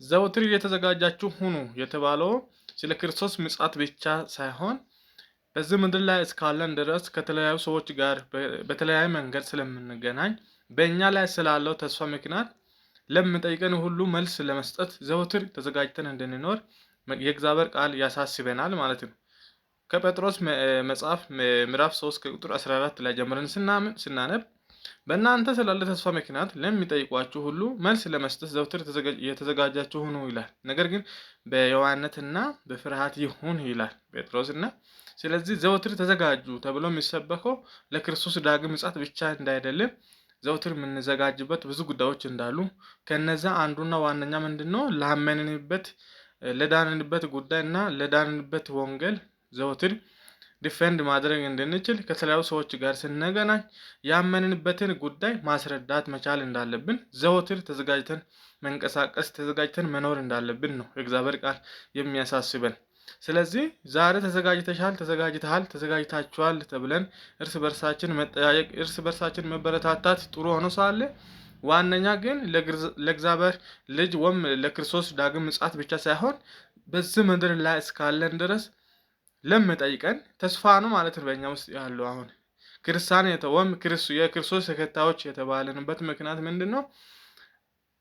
ዘወትር እየተዘጋጃችሁ ሁኑ የተባለው ስለ ክርስቶስ ምጽአት ብቻ ሳይሆን በዚህ ምድር ላይ እስካለን ድረስ ከተለያዩ ሰዎች ጋር በተለያየ መንገድ ስለምንገናኝ በእኛ ላይ ስላለው ተስፋ ምክንያት ለሚጠይቀን ሁሉ መልስ ለመስጠት ዘወትር ተዘጋጅተን እንድንኖር የእግዚአብሔር ቃል ያሳስበናል ማለት ነው። ከጴጥሮስ መጽሐፍ ምዕራፍ 3 ከቁጥር 14 ላይ ጀምረን ስናነብ፣ በእናንተ ስላለ ተስፋ ምክንያት ለሚጠይቋችሁ ሁሉ መልስ ለመስጠት ዘወትር የተዘጋጃችሁ ሁኑ ይላል። ነገር ግን በየዋህነትና በፍርሃት ይሁን ይላል ጴጥሮስ። እና ስለዚህ ዘወትር ተዘጋጁ ተብሎ የሚሰበከው ለክርስቶስ ዳግም ምጽአት ብቻ እንዳይደለም፣ ዘወትር የምንዘጋጅበት ብዙ ጉዳዮች እንዳሉ፣ ከነዛ አንዱና ዋነኛ ምንድን ነው? ላመንንበት፣ ለዳንንበት ጉዳይ እና ለዳንንበት ወንጌል ዘወትር defend ማድረግ እንድንችል፣ ከተለያዩ ሰዎች ጋር ስንገናኝ ያመንንበትን ጉዳይ ማስረዳት መቻል እንዳለብን፣ ዘወትር ተዘጋጅተን መንቀሳቀስ፣ ተዘጋጅተን መኖር እንዳለብን ነው የእግዚአብሔር ቃል የሚያሳስበን። ስለዚህ ዛሬ ተዘጋጅተሻል፣ ተዘጋጅተሃል፣ ተዘጋጅታችኋል ተብለን እርስ በርሳችን መጠያየቅ፣ እርስ በርሳችን መበረታታት ጥሩ ሆኖ ሳለ፣ ዋነኛ ግን ለእግዚአብሔር ልጅ ወይም ለክርስቶስ ዳግም ምጽአት ብቻ ሳይሆን በዚህ ምድር ላይ እስካለን ድረስ ለሚጠይቀን ተስፋ ነው ማለት ነው። በእኛ ውስጥ ያለው አሁን ክርስቲያን ወይም የክርስቶስ ተከታዮች የተባለንበት ምክንያት ምንድን ነው?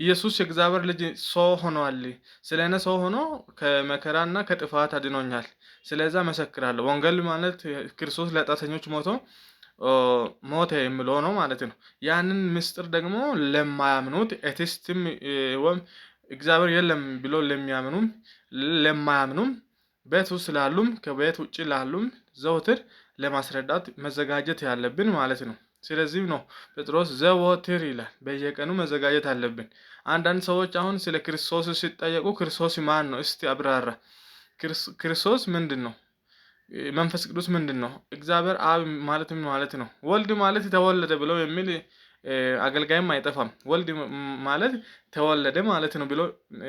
ኢየሱስ የእግዚአብሔር ልጅ ሰው ሆኗል። ስለ እኔ ሰው ሆኖ ከመከራና ከጥፋት አድኖኛል። ስለዛ መሰክራለሁ። ወንጌል ማለት ክርስቶስ ለኃጢአተኞች ሞቶ ሞተ የሚለው ነው ማለት ነው። ያንን ምስጢር ደግሞ ለማያምኑት፣ atheist ም ወይም እግዚአብሔር የለም ብሎ ለሚያምኑም ለማያምኑም፣ ቤት ውስጥ ላሉም ከቤት ውጭ ላሉም ዘወትር ለማስረዳት መዘጋጀት ያለብን ማለት ነው። ስለዚህ ነው ጴጥሮስ ዘወትር ይላል። በየቀኑ መዘጋጀት አለብን። አንዳንድ ሰዎች አሁን ስለ ክርስቶስ ሲጠየቁ ክርስቶስ ማን ነው? እስቲ አብራራ። ክርስቶስ ምንድን ነው? መንፈስ ቅዱስ ምንድን ነው? እግዚአብሔር አብ ማለት ምን ማለት ነው? ወልድ ማለት ተወለደ ብለው የሚል አገልጋይም አይጠፋም። ወልድ ማለት ተወለደ ማለት ነው ብሎ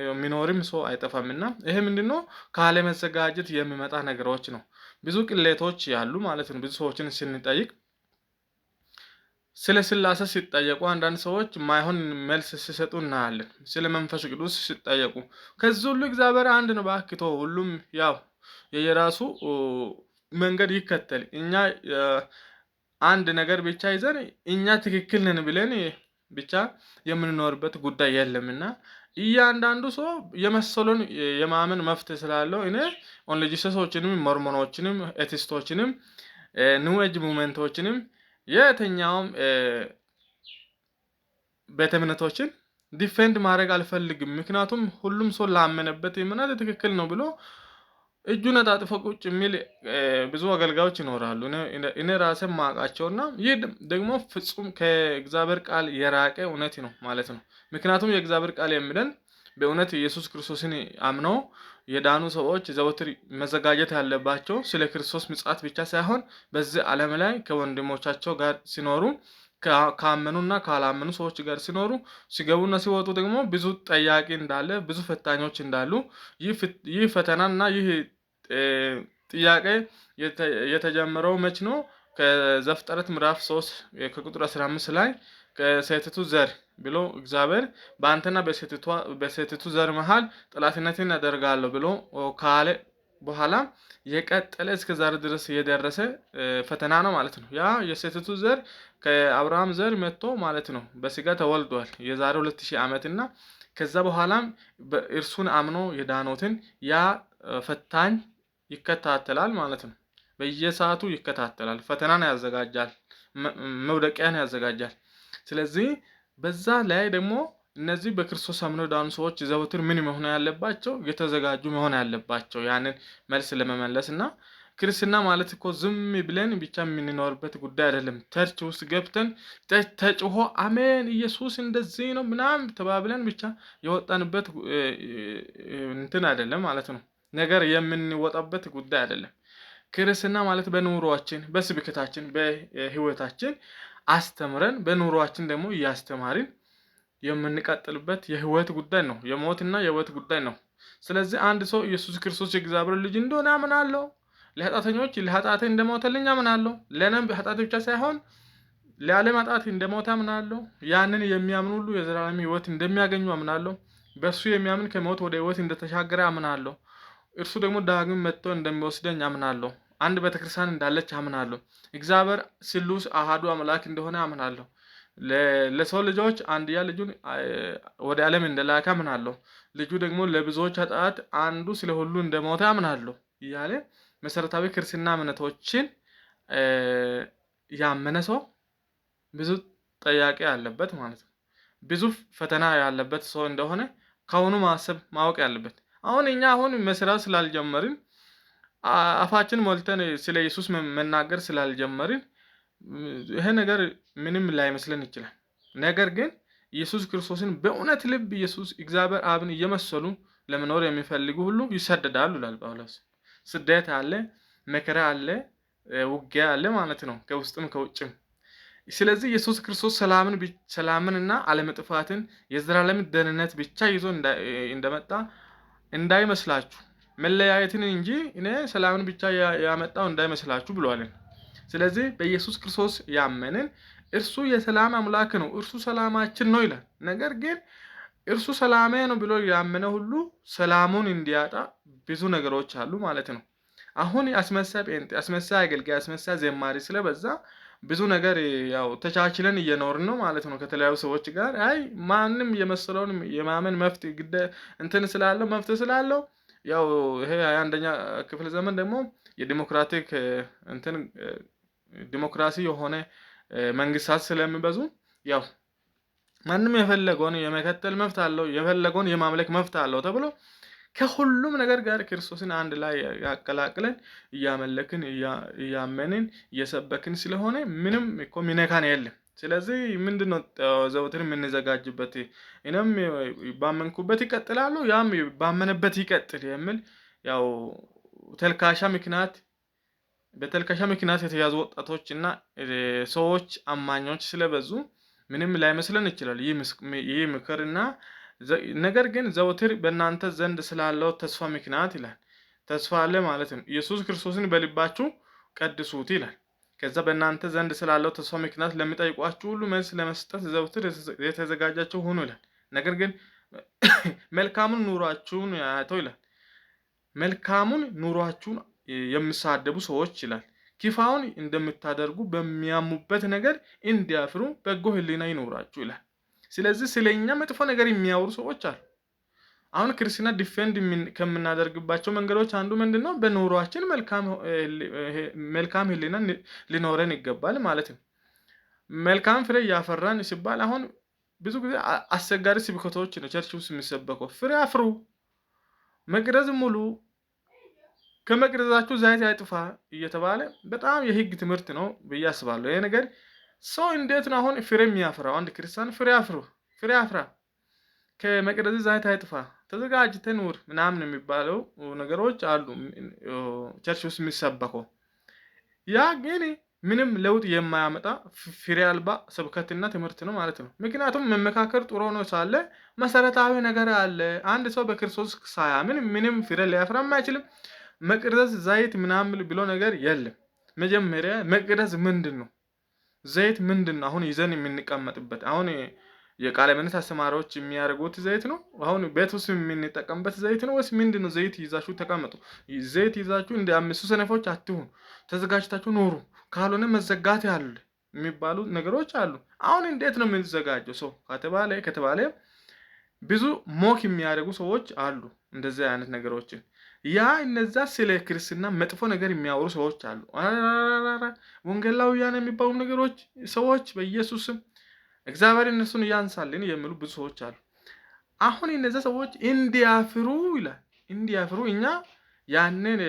የሚኖርም ሰው አይጠፋም። እና ይሄ ምንድን ነው? ካለመዘጋጀት የሚመጣ ነገሮች ነው። ብዙ ቅሌቶች ያሉ ማለት ነው። ብዙ ሰዎችን ስንጠይቅ፣ ስለ ስላሴ ሲጠየቁ አንዳንድ ሰዎች ማይሆን መልስ ሲሰጡ እናያለን። ስለ መንፈስ ቅዱስ ሲጠየቁ ከዚህ ሁሉ እግዚአብሔር አንድ ነው፣ እባክህ ተው፣ ሁሉም ያው የየራሱ መንገድ ይከተል፣ እኛ አንድ ነገር ብቻ ይዘን እኛ ትክክል ነን ብለን ብቻ የምንኖርበት ጉዳይ የለም። እና እያንዳንዱ ሰው የመሰለውን የማመን መብት ስላለው እኔ Only Jesus ኦችንም፣ ሞርሞኖችንም፣ atheist ኦችንም፣ New Age movement ኦችንም፣ የትኛውም ቤተ እምነቶችን defend ማድረግ አልፈልግም። ምክንያቱም ሁሉም ሰው ላመነበት እምነት ትክክል ነው ብሎ እጁን አጣጥፎ ቁጭ የሚል ብዙ አገልጋዮች ይኖራሉ። እኔ ራሴ ማውቃቸውና ይህ ደግሞ ፍጹም ከእግዚአብሔር ቃል የራቀ እውነት ነው ማለት ነው። ምክንያቱም የእግዚአብሔር ቃል የሚለን በእውነት ኢየሱስ ክርስቶስን አምነው የዳኑ ሰዎች ዘወትር መዘጋጀት ያለባቸው ስለ ክርስቶስ ምጽአት ብቻ ሳይሆን በዚህ ዓለም ላይ ከወንድሞቻቸው ጋር ሲኖሩ፣ ካመኑና ካላመኑ ሰዎች ጋር ሲኖሩ፣ ሲገቡና ሲወጡ ደግሞ ብዙ ጠያቂ እንዳለ፣ ብዙ ፈታኞች እንዳሉ፣ ይህ ፈተናና ይህ ጥያቄ የተጀመረው መች ነው? ከዘፍጥረት ምዕራፍ 3 ከቁጥር 15 ላይ ከሴቲቱ ዘር ብሎ እግዚአብሔር በአንተና በሴቲቱ ዘር መሃል ጠላትነትን ያደርጋለሁ ብሎ ካለ በኋላ የቀጠለ እስከ ዛሬ ድረስ የደረሰ ፈተና ነው ማለት ነው። ያ የሴቲቱ ዘር ከአብርሃም ዘር መጥቶ ማለት ነው በስጋ ተወልዷል የዛሬ 2000 ዓመት። እና ከዛ በኋላም እርሱን አምኖ የዳኑትን ያ ፈታኝ ይከታተላል ማለት ነው። በየሰዓቱ ይከታተላል። ፈተናን ያዘጋጃል፣ መውደቂያን ያዘጋጃል። ስለዚህ በዛ ላይ ደግሞ እነዚህ በክርስቶስ አምነው የዳኑ ሰዎች ዘወትር ምን መሆን ያለባቸው? የተዘጋጁ መሆን ያለባቸው ያንን መልስ ለመመለስ። እና ክርስትና ማለት እኮ ዝም ብለን ብቻ የምንኖርበት ጉዳይ አይደለም። Church ውስጥ ገብተን ተጭሆ አሜን ኢየሱስ እንደዚህ ነው ምናምን ተባብለን ብቻ የወጣንበት እንትን አይደለም ማለት ነው። ነገር የምንወጣበት ጉዳይ አይደለም። ክርስትና ማለት በኑሯችን፣ በስብከታችን፣ በህይወታችን አስተምረን በኑሯችን ደግሞ እያስተማርን የምንቀጥልበት የህይወት ጉዳይ ነው። የሞትና የህይወት ጉዳይ ነው። ስለዚህ አንድ ሰው ኢየሱስ ክርስቶስ የእግዚአብሔር ልጅ እንደሆነ አምናለሁ፣ ለኃጢአተኞች ለኃጢአቴ እንደሞተልኝ አምናለሁ፣ ለእኔም ኃጢአት ብቻ ሳይሆን ለዓለም ኃጢአት እንደሞተ አምናለሁ። ያንን የሚያምኑ ሁሉ የዘላለም ህይወት እንደሚያገኙ አምናለሁ። በእርሱ የሚያምን ከሞት ወደ ሕይወት እንደተሻገረ አምናለሁ። እርሱ ደግሞ ዳግም መጥቶ እንደሚወስደኝ አምናለሁ። አንድ ቤተክርስቲያን እንዳለች አምናለሁ። እግዚአብሔር ስሉስ አሃዱ አምላክ እንደሆነ አምናለሁ። ለሰው ልጆች አንድያ ልጁን ወደ ዓለም እንደላከ አምናለሁ። ልጁ ደግሞ ለብዙዎች ኃጢአት አንዱ ስለ ሁሉ እንደሞተ አምናለሁ እያለ መሰረታዊ ክርስትና እምነቶችን ያመነ ሰው ብዙ ጥያቄ ያለበት ማለት ነው። ብዙ ፈተና ያለበት ሰው እንደሆነ ከአሁኑ ማሰብ ማወቅ ያለበት። አሁን እኛ አሁን መስራት ስላልጀመርን፣ አፋችን ሞልተን ስለ ኢየሱስ መናገር ስላልጀመርን ይሄ ነገር ምንም ላይመስለን ይችላል። ነገር ግን ኢየሱስ ክርስቶስን በእውነት ልብ ኢየሱስ እግዚአብሔር አብን እየመሰሉ ለመኖር የሚፈልጉ ሁሉ ይሰደዳሉ ይላል ጳውሎስ። ስደት አለ፣ መከራ አለ፣ ውጊያ አለ ማለት ነው፣ ከውስጥም ከውጭም። ስለዚህ ኢየሱስ ክርስቶስ ሰላምንና አለመጥፋትን የዘላለም ደህንነት ብቻ ይዞ እንደመጣ እንዳይመስላችሁ፣ መለያየትን እንጂ እኔ ሰላምን ብቻ ያመጣው እንዳይመስላችሁ ብሏል። ስለዚህ በኢየሱስ ክርስቶስ ያመንን እርሱ የሰላም አምላክ ነው፣ እርሱ ሰላማችን ነው ይላል። ነገር ግን እርሱ ሰላሜ ነው ብሎ ያመነ ሁሉ ሰላሙን እንዲያጣ ብዙ ነገሮች አሉ ማለት ነው። አሁን አስመሳይ ጴንጤ፣ አስመሳይ አገልጋይ፣ አስመሳይ ዘማሪ ስለበዛ ብዙ ነገር ያው ተቻችለን እየኖርን ነው ማለት ነው ከተለያዩ ሰዎች ጋር። አይ ማንም የመሰለውን የማመን መፍት ግደ እንትን ስላለው መፍት ስላለው፣ ያው ይሄ 21ኛ ክፍለ ዘመን ደግሞ የዲሞክራቲክ እንትን ዲሞክራሲ የሆነ መንግስታት ስለሚበዙ ያው ማንም የፈለገውን የመከተል መብት አለው፣ የፈለገውን የማምለክ መብት አለው ተብሎ ከሁሉም ነገር ጋር ክርስቶስን አንድ ላይ ያቀላቅለን እያመለክን እያመንን እየሰበክን ስለሆነ ምንም እኮ ሚነካን የለም። ስለዚህ ምንድነው ዘወትር የምንዘጋጅበት? እኔም ባመንኩበት ይቀጥላሉ፣ ያም ባመነበት ይቀጥል የሚል ያው ተልካሻ ምክንያት በተልካሻ ምክንያት የተያዙ ወጣቶች እና ሰዎች አማኞች ስለበዙ ምንም ላይመስለን ይችላል። ይህ ምክር እና ነገር ግን ዘወትር በእናንተ ዘንድ ስላለው ተስፋ ምክንያት ይላል። ተስፋ አለ ማለት ነው። ኢየሱስ ክርስቶስን በልባችሁ ቀድሱት ይላል። ከዛ በእናንተ ዘንድ ስላለው ተስፋ ምክንያት ለሚጠይቋችሁ ሁሉ መልስ ለመስጠት ዘወትር የተዘጋጃችሁ ሁኑ ይላል። ነገር ግን መልካሙን ኑሯችሁን አይተው ይላል። መልካሙን ኑሯችሁን የሚሳደቡ ሰዎች ይላል ክፋውን እንደምታደርጉ በሚያሙበት ነገር እንዲያፍሩ በጎ ሕሊና ይኑራችሁ ይላል። ስለዚህ ስለኛ መጥፎ ነገር የሚያወሩ ሰዎች አሉ። አሁን ክርስትና defend ከምናደርግባቸው መንገዶች አንዱ ምንድን ነው? በኑሯችን መልካም ሕሊና ሊኖረን ይገባል ማለት ነው። መልካም ፍሬ እያፈራን ሲባል አሁን ብዙ ጊዜ አስቸጋሪ ስብከቶች ነው church ውስጥ የሚሰበከው። ፍሬ አፍሩ፣ መቅረዝ ሙሉ፣ ከመቅረዛችሁ ዘይት አይጥፋ እየተባለ በጣም የህግ ትምህርት ነው ብዬ አስባለሁ። ይሄ ነገር ሰው እንዴት ነው አሁን ፍሬ የሚያፈራው? አንድ ክርስቲያን ፍሬ አፍሩ፣ ፍሬ አፍራ፣ ከመቅረዝ ዘይት አይጥፋ፣ ተዘጋጅተህ ኑር ምናምን የሚባለው ነገሮች አሉ church ውስጥ የሚሰበከው። ያ ግን ምንም ለውጥ የማያመጣ ፍሬ አልባ ስብከትና ትምህርት ነው ማለት ነው። ምክንያቱም መመካከር ጥሩ ነው ሳለ መሰረታዊ ነገር አለ። አንድ ሰው በክርስቶስ ሳያምን ምንም ፍሬ ሊያፈራም አይችልም። መቅረዝ ዘይት ምናምን ብሎ ነገር የለም። መጀመሪያ መቅረዝ ምንድን ነው? ዘይት ምንድን ነው? አሁን ይዘን የምንቀመጥበት አሁን የቃለ እምነት አስተማሪዎች የሚያደርጉት ዘይት ነው። አሁን ቤት ውስጥ የምንጠቀምበት ዘይት ነው ወይስ ምንድን ነው? ዘይት ይዛችሁ ተቀመጡ። ዘይት ይዛችሁ እንደ አምስቱ ሰነፎች አትሁኑ። ተዘጋጅታችሁ ኖሩ። ካልሆነ መዘጋት ያለ የሚባሉ ነገሮች አሉ። አሁን እንዴት ነው የምንዘጋጀው ሰው ከተባለ ብዙ mock የሚያደርጉ ሰዎች አሉ። እንደዚህ አይነት ነገሮችን ያ እነዛ ስለ ክርስትና መጥፎ ነገር የሚያወሩ ሰዎች አሉ። ወንጌላውያን የሚባሉ ነገሮች ሰዎች በኢየሱስም እግዚአብሔር እነሱን እያንሳልን የሚሉ ብዙ ሰዎች አሉ። አሁን እነዛ ሰዎች እንዲያፍሩ ይላል፣ እንዲያፍሩ እኛ ያንን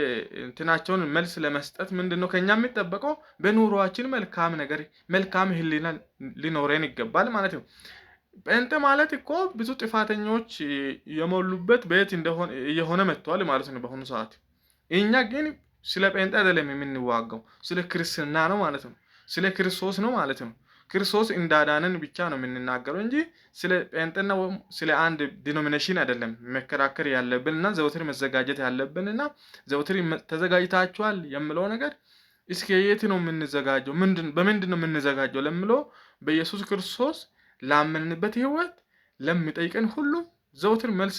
እንትናቸውን መልስ ለመስጠት ምንድን ነው ከኛ የሚጠበቀው? በኑሯችን መልካም ነገር መልካም ሕሊና ሊኖረን ይገባል ማለት ነው። ጴንጤ ማለት እኮ ብዙ ጥፋተኞች የሞሉበት ቤት እንደሆነ እየሆነ መጥቷል ማለት ነው በአሁኑ ሰዓት። እኛ ግን ስለ ጴንጤ አይደለም የምንዋጋው፣ ስለ ክርስትና ነው ማለት ነው። ስለ ክርስቶስ ነው ማለት ነው። ክርስቶስ እንዳዳነን ብቻ ነው የምንናገረው እንጂ ስለ ጴንጤና ስለ አንድ denomination አይደለም መከራከር ያለብንና ዘወትር መዘጋጀት ያለብንና ዘወትር ተዘጋጅታችኋል የምለው ነገር እስከ የት ነው የምንዘጋጀው? በምንድን ነው የምንዘጋጀው ለምለው በኢየሱስ ክርስቶስ ላመንበት ህይወት ለሚጠይቀን ሁሉ ዘውትር መልስ